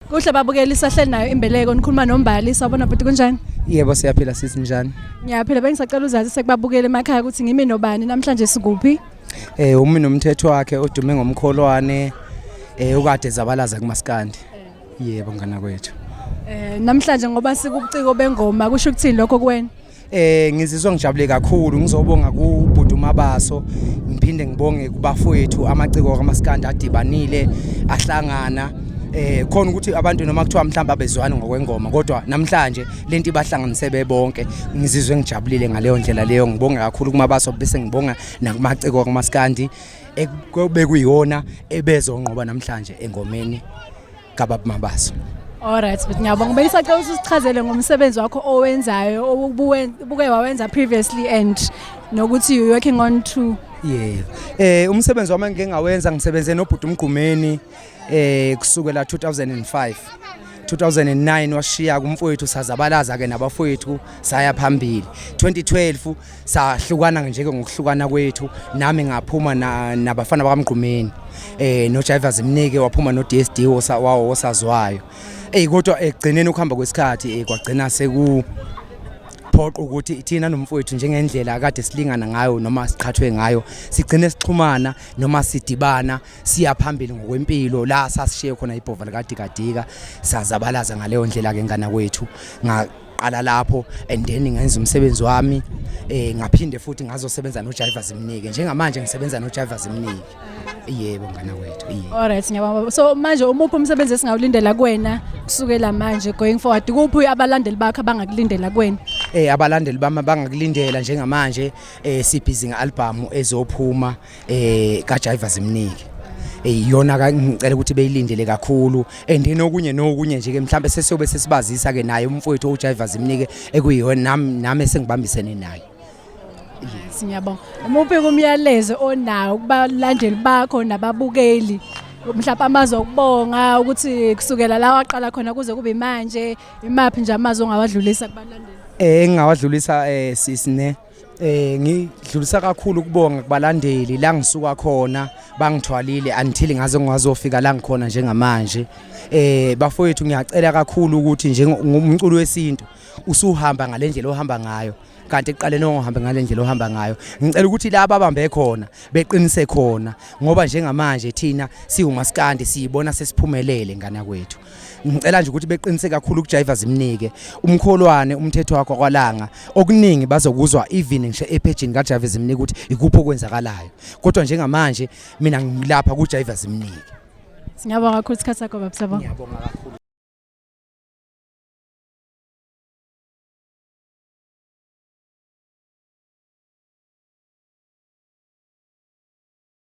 Kuhle babukeli, sahleli nayo imbeleko, nikhuluma noMbali. Sawubona bhuti, kunjani? Yebo, siyaphila sisi, njani? Ngiyaphila. Bengisacela uzazise kubabukeli emakhaya ukuthi ngimi nobani namhlanje, sikuphi? Umi nomthetho wakhe odume ngomkholwane, ukade zabalaza kumaskandi. Yebo, ngana kwethu. Namhlanje ngoba sikubuciko bengoma, kusho ukuthini lokho kuwena? Ngizizwa ngijabule kakhulu, ngizobonga kubhuti uMabaso, ngiphinde ngibonge kubafowethu amaciko kaMaskandi adibanile ahlangana. Khona ukuthi abantu noma kuthiwa mhlawumbe abezwani ngokwengoma, kodwa namhlanje lento ibahlanganise bebonke. Ngizizwe ngijabulile ngaleyo ndlela leyo. Ngibonga kakhulu kuMabaso, bese ngibonga nakumaciko kaMaskandi bekuyiyona ebezonqoba namhlanje engomeni kababa Mabaso. Alright, but ngiyabonga. Bengisacela ukuthi usichazele ngomsebenzi wakho owenzayo, obuke wawenza previously and nokuthi you working on to. Yebo. Umsebenzi wami engike ngawenza, ngisebenze noBhuti Umgqumeni kusukela 2005. 2009 washiya kumfowethu, sazabalaza ke nabafowethu, saya phambili. 2012 sahlukana nje ke ngokuhlukana kwethu, nami ngaphuma nabafana bakaMgqumeni, no Jaiva Zimnike waphuma no DSD wawo osazwayo. Kodwa ekugcineni ukuhamba kwesikhathi, kwagcina seku phoqa ukuthi thina nomfowethu, njengendlela akade silingana ngayo noma siqhathwe ngayo, sigcine sixhumana noma sidibana, siya phambili ngokwempilo la sasishiye khona ibhova likadikadika. Sazabalaza ngaleyo ndlela ke ngana kwethu. Ngaqala lapho and then ngenza umsebenzi wami, ngaphinde futhi ngazosebenza noJaiva Zimnike. Njengamanje ngisebenza noJaiva Zimnike. Yebo, ngana kwethu, yebo. Alright, ngiyabonga. So manje umuphi umsebenzi esingawulindela kuwena kusukela manje going forward? Kuphi abalandeli bakho abangakulindela kuwena? Abalandeli bami bangakulindela njengamanje, sibhizi ngealbum ezophuma kaJaiva Zimnike. Iyona ka ngicela ukuthi beyilindele kakhulu, and then okunye nokunye nje ke mhlambe sesiyobe sesibazisa ke naye umfowethu uJaiva Zimnike, ekuyiyona nami esengibambisene naye. Siyabonga. Umuphi umyalezo onawo kubalandeli bakho nababukeli? Mhlawumbe amazwi okubonga ukuthi kusukela la waqala khona kuze kube manje, imaphi nje amazwi ongawadlulisa kubalandeli? Engingawadlulisa, sisine, ngidlulisa kakhulu ukubonga kubalandeli la ngisuka khona, bangithwalile until ngaze ngazofika la ngikhona njengamanje. Bafowethu, ngiyacela kakhulu ukuthi njengomculo wesintu usuhamba ngalendlela ohamba ngayo, kanti ekuqaleni ongahambe ngalendlela ohamba ngayo, ngicela ukuthi laba abambe khona beqinise khona, ngoba njengamanje thina siwumaskandi siyibona sesiphumelele ngana kwethu. Ngicela nje ukuthi beqinise kakhulu ukuJaiva Zimnike, umkholwane, umthetho wakho kwalanga. Okuningi bazokuzwa even ngisho ephejini kaJaiva Zimnike ukuthi ikuphi okwenzakalayo, kodwa njengamanje mina ngilapha kuJaiva Zimnike. Siyabonga kakhulu isikhathi sakho, baba. Siyabonga. Ngiyabonga kakhulu.